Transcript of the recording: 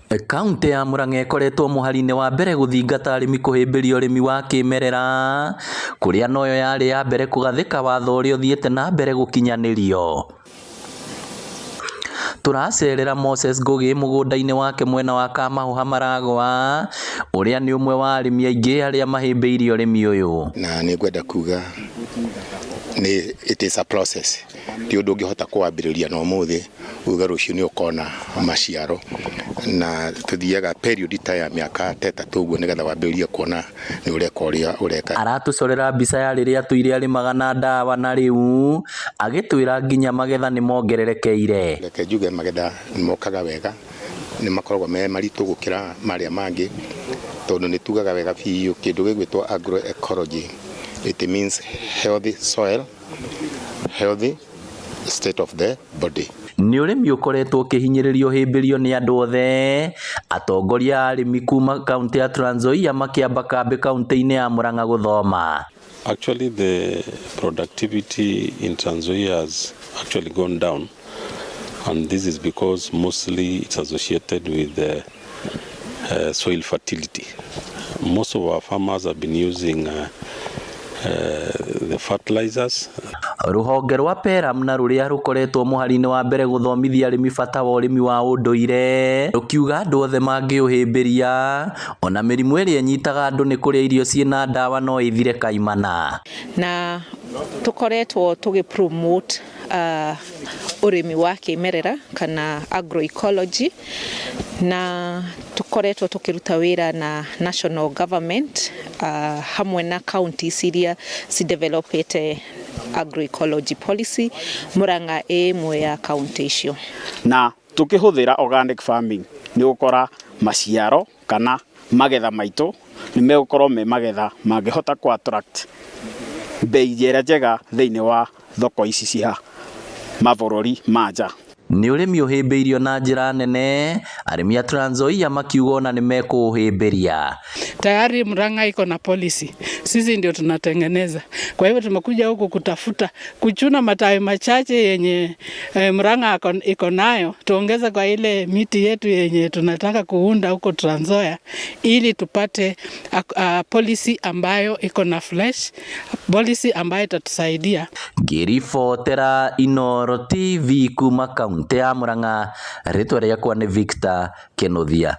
Kauntĩ ya Murang'a ĩkoretwo mũhari-inĩ wa mbere gũthingata arĩmi kũhĩmbĩria ũrĩmi wa kĩmerera, kũrĩa noyo yarĩ ya mbere kũgathĩka watho ũrĩa ũthiĩte na mbere gũkinyanĩrio. Tũracerera Moses Ngũgĩ mũgũnda-inĩ wake mwena wa Kamahũha Maragwa, ũrĩa nĩ ũmwe wa arĩmi aingĩ arĩa mahĩmbĩirie ũrĩmi ũyũ. Na nĩ ngwenda kuga nĩ it is a process, ti ũndũ ũngĩhota kũwambĩrĩria na ũmũthĩ uge rũciũ nĩ ũkona maciaro, na tũthiaga period ta ya mĩaka ta 3 ũguo nĩgetha wambĩrĩrie kuona nĩ ũreka ũrĩa ũreka. Aratũcorera mbica ya rĩrĩa atũire arĩmaga na ndawa na rĩu agĩtwĩra nginya magetha nĩ mongererekeire. Reke njuge magetha nĩ mokaga wega, nĩ makoragwo me maritũ gũkĩra marĩa mangĩ, tondũ nĩ tugaga wega biũ kĩndũ gĩgwĩtwo agroecology. It means healthy soil, healthy state of the body. Nĩ ũrĩmi ũkoretwo ũkĩhinyĩrĩrio ũhĩmbĩrio nĩ andũ othe, atongoria a arĩmi kuma kaunti ya Trans Nzoia makĩamba kambĩ kaunti-inĩ ya Murang'a gũthoma. Actually, the productivity in Trans Nzoia has actually gone down, and this is because mostly it's associated with the soil fertility. Most of our farmers have been using the fertilizers. Rũhonge rwa PELUM na rũrĩa rũkoretwo mũhari-inĩ wa mbere gũthomithia arĩmi bata wa ũrĩmi wa ũndũire, rũkiuga andũ othe mangĩũhĩmbĩria, ona mĩrimũ ĩrĩa ĩnyitaga andũ nĩ kũrĩa irio ciĩna ndawa no ĩthire kaimana. Na tũkoretwo tũgĩ promote ũrĩmi wa kĩmerera kana agroecology, na tũkoretwo tũkĩruta wĩra na national government hamwe na counties iria cidevelopete agroecology policy. Murang'a ĩ ĩmwe ya county icio. Na tukĩhũthĩra organic farming nĩ gũkora maciaro kana magetha maitũ nĩ megũkorwo me magetha mangĩhota kũ attract bei ĩrĩa njega thĩinĩ wa thoko ici cia mabũrũri ma nja. Nĩ ũrĩmi ũhĩmbĩirio na njĩra nene, arĩmi a Trans Nzoia makiuga ona nĩ mekũũhĩmbĩria. Tayari Murang'a iko na policy, sisi ndio tunatengeneza. Kwa hivyo tumekuja huku kutafuta kuchuna matawi machache yenye Murang'a iko nayo, tuongeze kwa ile miti yetu yenye tunataka kuunda huko Trans Nzoia, ili tupate policy ambayo iko na fresh policy ambayo itatusaidia. Ngĩribotera Inooro TV kuma kaunti ya Murang'a, rĩtwa rĩakwa nĩ Victor Kinuthia.